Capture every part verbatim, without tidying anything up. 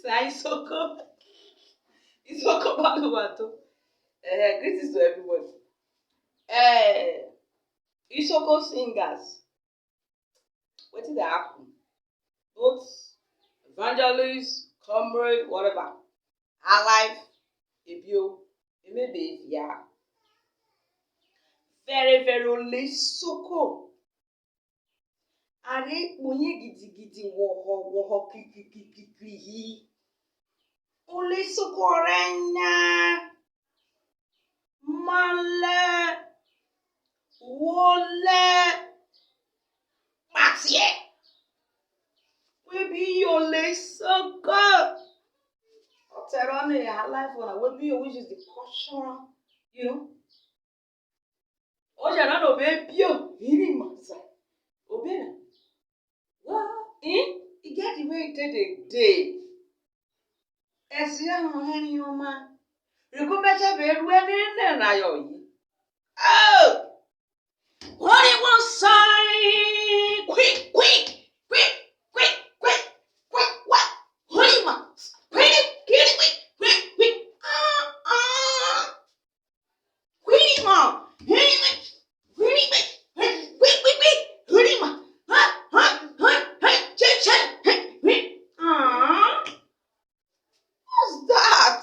Sai Soko. Isoko Baluwato. Uh, greetings to everybody. Uh, Isoko singers. Wetin dey happen? Both evangelist, comrade, whatever. Alive, Ebio, Emebe, yeah. Very, very only Soko. Are kponye gidigidi woho woho kikikikikiki. Ole Soko renya. Male. Wole. Matie. We be your Ole Soko. Oterone ya life one. We be your, which is the cultural, you know. Oja na no be pio. Hini masa. Obena. Well, eh? E get the way e take dey dey. Esi ya no heni oma. Riku mecha be ruwe ne ne na yo yi. Oh! What it was say? Quick, quick, quick, quick, quick, quick, what? What it was? Quick, quick, quick, quick, quick. Uh, uh. Quick, mom. Quick, quick, quick, quick, quick, quick. Quick, mom. Huh? Huh? Huh? Huh? Check, check. Huh? Quick. Uh. What's that?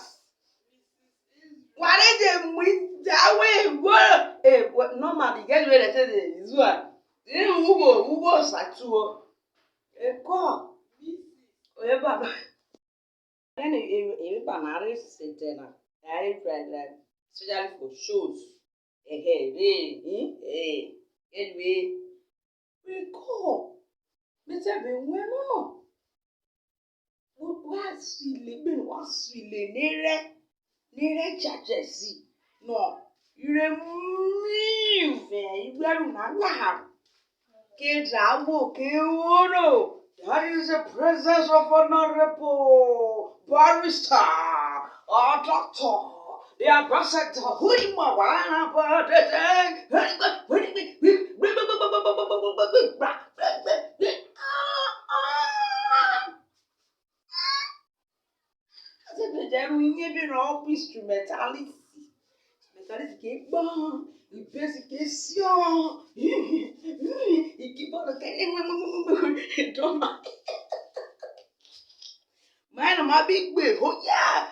Why they dey move that way? Whoa. Hey, what normal? The girl wey dey say dey use one. Hey, Ugo, Ugo Satuo. Hey, come. Oye, baba. Then e e e banana sentena. Very bright light, especially for shows. Eh, eh, eh, eh, eh. Anyway, we go. Me tell me when no. Wa sile, me wa sile nere nere chachesi. No, you dey move, eh, you wear una now. Kedrawo, keworo. That is the presence of Honorable Barrister, our doctor, the ambassador. Who do you want? What about the thing? Ase be je ru yin bi ro instrumentalist. Instrumentalist ke gbon, bass ke sion. Keyboard ke ni drummer. Mine ma bi gbe, oh yeah.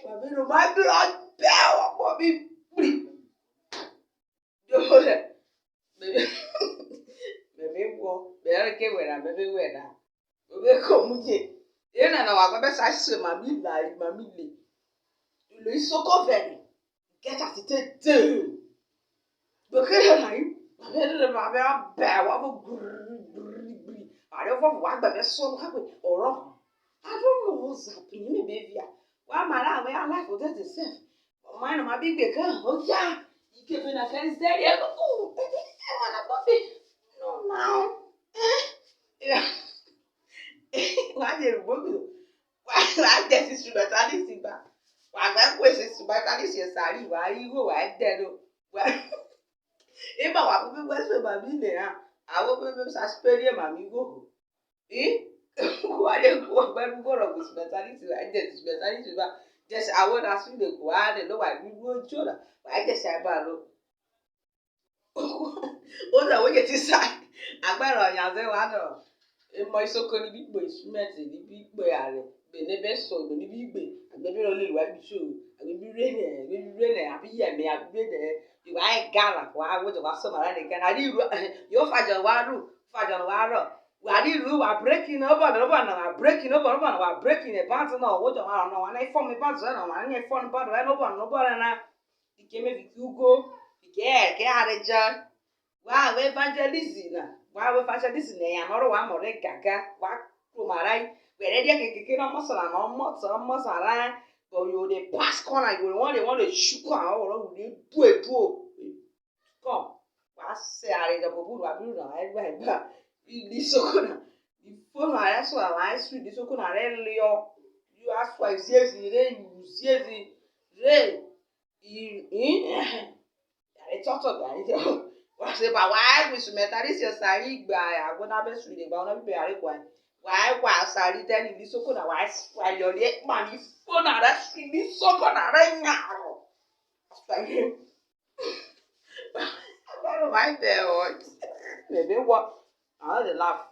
Wa bi ro ma bi ro be o mo bi. Bebe, bebe wo, bebe ke wera, bebe wera. Bebe ko muje. Ena na wa bebe sa se ma mi la, ma mi le. Lo Isoko veni. Get as it is. Bebe na yi. Bebe na ma be a be wa bo gri gri gri. Are fo wa bebe so wa pe oro. I don't know what's happening. Maybe if you are. Wa mara we alive for this itself. Mine ma bi gbe kan. Oh yeah. Ike be na kan is there. Oh, eh, eh, eh, man, I got it. No, now. Eh, yeah. Wa je rugbo mi o. Wa wa je si instrumentalist ba. Wa gba ko si instrumentalist ye sari wa yi wo wa de lo. Wa. E ba wa ko bi wa so ba mi le ha. Awo pe me sa speri ma mi go. Eh? Wale kuwa bari goro ku speciality wa je speciality ba. Just awo na su de kuwa de lo wa ni wo jora. Wa je sa ba lo. O da wo je ti sa. Agbara onya ze wa no. E mo Isoko ni bi gbo instrument ni bi gbo are. Be ne be so be ni bi gbe. Agbe bi lo le wa bi show. Agbe bi re ne, agbe bi re ne, abi ye me abi re ne. Iwa e gara kwa wo je wa so mara ne gara. Ni ru yo fa jo wa ru, fa jo wa ru. Wa ni ru wa breaking no ba no ba na wa breaking no ba no ba na wa breaking e ba no wo jo wa no wa na form e ba zo no wa ni form ba no ba no ba na. Ike me vi kugo. Ike ke areja. Wa we evangelism na. Wa we evangelism na ya no ro wa mo re gaga. Wa ko marai. We re dia ke ke no mo so na no mo so mo so ra. But you dey pass corner, you want dey want dey shook am or you dey do e do. Come, wa se are da bobu wa biru na egba egba. Ni soko na. Ni fo na ya so wa su ni soko na re le o. You ask for ziezi re you ziezi re. I i. Ya re toto ga re. Kwa se ba wa ai wi su me ta ri si o sa ri gba ya go na be su de gba ona bi be are kwa. Wa ai kwa sa ri te ni li so ko na wa ai swa yo le ma mi fo na ra su ni so ko na ra nya ro. Swa ye. Ba ro wa be o. Me be wa. I dey laugh.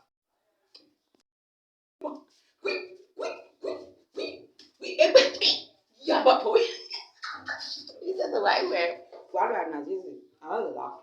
Wi wi wi wi wi egbe wi ya ba po. He said the right way. Wa ro na Jesus. I dey laugh.